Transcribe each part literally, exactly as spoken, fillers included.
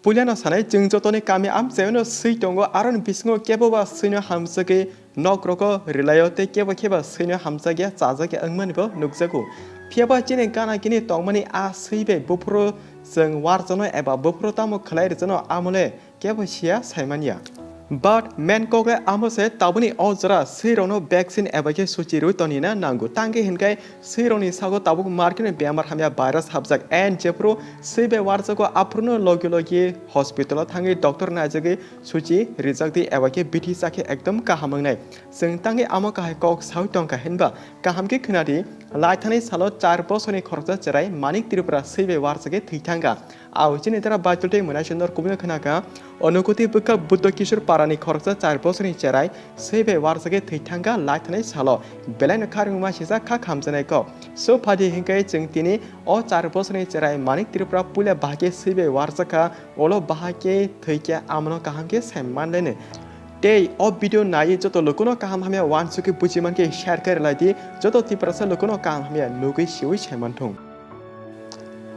Puilano sanai, chwng jotoni kami amchaino swi tongo, aroni bisingo kebo ba swino hamjagwi nok rogo rwlaio tei kebo khe ba swino hamjakya chajakya wngmani bo nukjago. Phiya ba chini gana gini tongmani a swi bai buphuru chwng warjakno eba buphuru tamo khlai rwjakno amole kebo siya saimanya. But main kok le amo se, tabukni o jora swi rokno vaccine eba khe suchi rwi tonina nango. Tangwi hinkai swi rokni sago tabuk market ni bemar hamya virus hapjak, and jephuru swi bai warjago aphuru no logi logi hospital o thangwi doctor naijagwi suchi rijak di eba khe bithi chakhe ekdom kaham wngnai. Chwng tangwi amo kahai kok sawi tongkha hinba kaham khe khwnadi, laithani salo char bosorni khoroksa cherai Manik Tripura swi bai warjagwi thwi thangkha. Ao chini dara Baitul tei Mwnaiswrwng kubui khwnakha, Onukuti bwkha Buddha Kishore Parani khoroksa char bosorni cherai swi bai warjagwi thwi thangkha laithani salo. Belaino kharwngma sijak kha khamjaknai kok. So phadi hinkai chwng tini o char bosorni cherai Manik Tripura puila bahai khe swi bai warjakha, ulo bahai khe thwi khe amano kaham khe sai manlainai. Tei o video naiwi joto lukuno kaham hamya uansukwi buji mankhe share khe rwlai di, joto Tiprasa lukuno kaham hamya nugwi siwi sai manthung.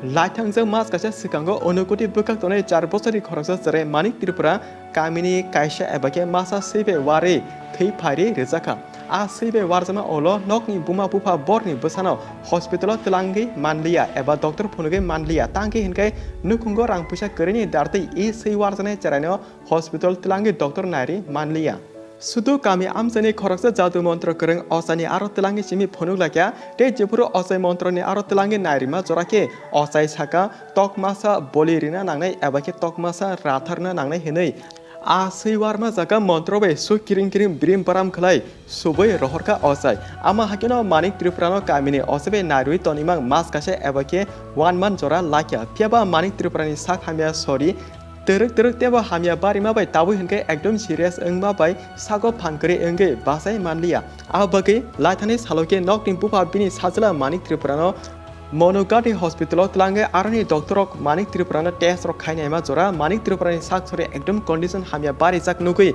Laithangjak mas kaisa swkango Onukuti bwkhak tongnai char bosorni khoroksa cherai Manik Tripura kamini kaisa eba khe masa swi bai warwi thwi phairwi rwjakha. A swi bai warjakma ulo nokni buma bupha borni bwsano hospital o twlangwi manliya eba doctor phunugwi manliya, tangkhe hinkai nukhungo rang puisa kwrwini dartwi e swi warjaknai cheraino hospital twlangwi doctor nairwi manliya. Sudu kami amchaini khoroksa jadu montro kwrwng ochani aro twlangwi simi phunuk laikha, tei jephuru ochai montroni aro twlangwi nairima jora khe ochai saka tokmasa boli rina nangnai eba khe tokmasa ratharna nangnai hinwi a swi warma jaga montro bai su kiring kiring brim bram khlai subui rohorkha ochai. Ama hakeno Manik Tripurano kamini ochai bai nairwi tonimang mas kaisa eba khe one month jora laikha. Phiyaba Manik Tripurani sak hamya sori twrwk twrwk teibo hamya barima bai tabui hinkhe ekdom serious wngma bai sago phan kwrwi wngwi bachai manliya. Abo bagwi laithani salo khe nokni bupha bini sajla Manik Tripurano Monogati hospital o twlangwi aroni doctor rok Manik Tripurano test rok khainaima jora Manik Tripurani sak sori ekdom condition hamya barijak nugwi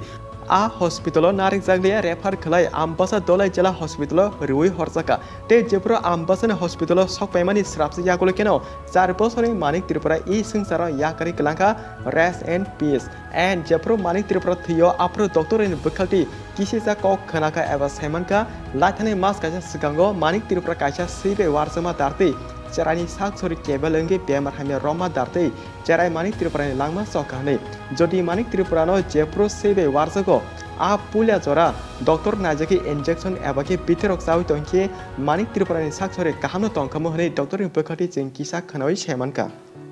a hospital o narikjakliya refer khlai Ambasa Dolai Jela hospital o rwi horjakha. Tei jephuru Ambasani hospital o sokpaimani srapsa yagulo kheno char bosorni Manik Tripura e swngcharo yakarwi kwlangkha, rest in peace. And jephuru Manik Tripura thwio aphuru doctor ni bwkhaktwi kisisa kok khwnakha eba saimankha, laithani mas kaisa swkango Manik Tripura kaisa swi bai warjakma dartwi cheraini sak sori kebel wngwi bemar hamya romma dartwi cherai Manik Tripurani langma chokha hwnwi. Jodi Manik Tripurano jephuru swi bai warjago, a puila jora doctor naijagwi injection eba khe bithirok chawi tongkhe Manik Tripurani sak sori kahamno tongkhamu hwnwi doctorni bwkhaktwi chwng kisa khwnawi saimankha.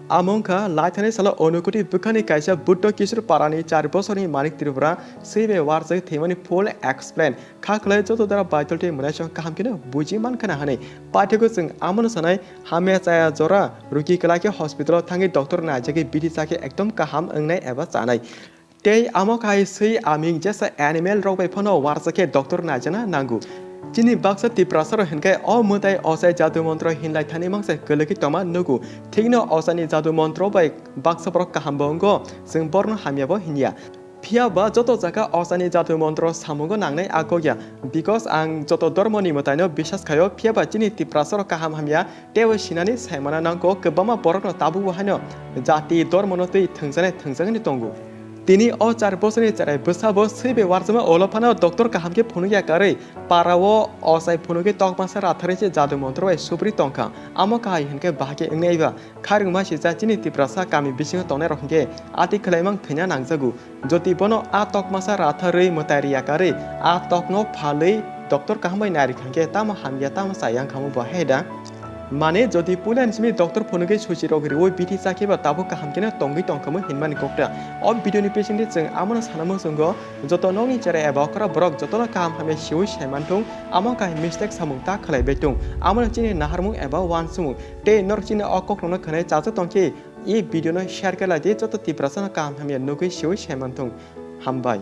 Amo wngkha laithani salo Onukuti bwkhani kaisa Buddha Kishore Parani char bosorni Manik Tripura swi bai warjagwi thwimani full explain. Kha khlai joto dara Baitul tei Mwnaiswrwng kaham kheno buji mankhana hwnwi. Paithakgo chwng amono sanai, hamya chaya jora rugi kwlai khe hospital o thangwi doctor naijagwi bithi chakhe ekdom kaham wngnai eba chanai. Tei amo khai swi aming jesa animal rok bai phano warjakhe doctor naijana nango. Chini baksa Tiprasa rok hinkhe o mwtai ochai jadu montro hinlai thani mangsa kwlwgwi tongma nugo. Thikno ochani jadu montro bai baksa borok kaham bo wngo, chwng borno hamya bo hinya. Phiya ba joto jaga ochani jadu montro samungo nangnai a kok ya, because ang joto dormo ni mwtai no biswas khaio, phiya ba chini Tiprasa rok kaham hamya teibo sinani saimana nangkho, kwbangma borokno tabukbo haino jati dormono twi thwngjaknai thwngjakgani tongo. Tini o char bosorni cherai bwsabo swi bai warjakma ulo phano doctor kaham khe phunukya karwi parao ochai phunugwi tokmasa ratharwi se jadu montro bai subri tongkha. Amo kahai hinkhe bahai khe wngnai ba kharwngma sijak chini Tiprasa kami bisingo tongnairok hinkhe ati khwlaimang thwina nangjago. Jodi bono a tokmasa ratharwi mwtai riya karwi a tokno phalwi doctor kaham bai nai rikha hinkhe tamo hamya tamo chaya wngkhamu bo hai da? Mane jodi puilani simi doctor phunugwi suchi rok riwi bithi chakhe ba tabuk kaham kheno tongwi tongkhamu hinmani kokta. O video ni bisingtwi chwng amono sana muchungo, joto nokni cherai eba okra borok jotono kaham hamya siwi saimanthung, amo kaham mistake samung ta khlaibai thung, amono chini naharmung eba uansukmung. Tei norok chini o kokrokno khwnai chajak tongkhe, e video no share khe lai di, joto Tiprasa no kaham hamya nugwi siwi saimanthung. Hambai.